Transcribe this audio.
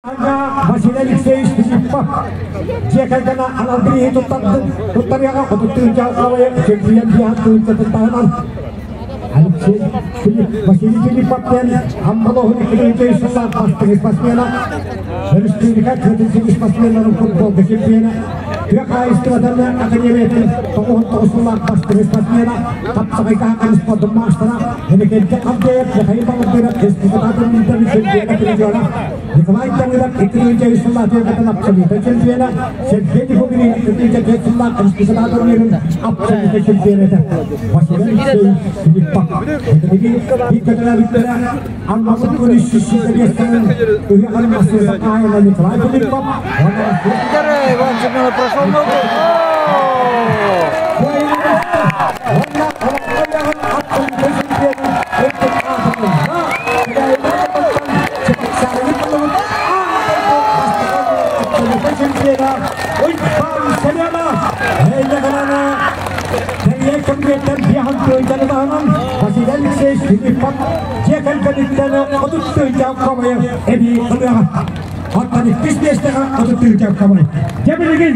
Василий Алексеевич Филиппов дьиэ кэргэнэ анал бирииһи туттарыаҕа хотуттуунча салайар чемпион биэһэн тыһыынчатын таһынан Алексей Филипп Василий Филиппов диэн Аммалоһун икки сыллаах бастыҥ спортсмена, өрөспүүбүлүкэ тыатын спортсменнарын футболга чемпиона, тыа хаһаайыстыбатын академиятын 99 сыллаах бастыҥ спортсмена, хапсаҕайга хаҥан спордун маастара, Энекенте Авдеев, Михаил Баландыров, республикатын чемпиона призера, Николай Данилов 2003 сыллаах тыыргатын абсолютнай чемпиона, Сергей Дихугин 2004 сыллаах республика турнирын абсолютнай чемпиона Василий Алексеевич Филиппов. Биир Алмазын күнүс сүүс ыһыаҕын массыына хаһаайына Николай Филиппов уонна Иван Семенов прошел ногу. Уонна абсолютнай чемпиона Василий Алексеевич Филиппов дьиэ кэргэниттэн 30 тыһыынча комайы эбии ылыаҕа. Оттон иккис миэстэҕэ 30 тыһыынча комай. Дьэ билигин.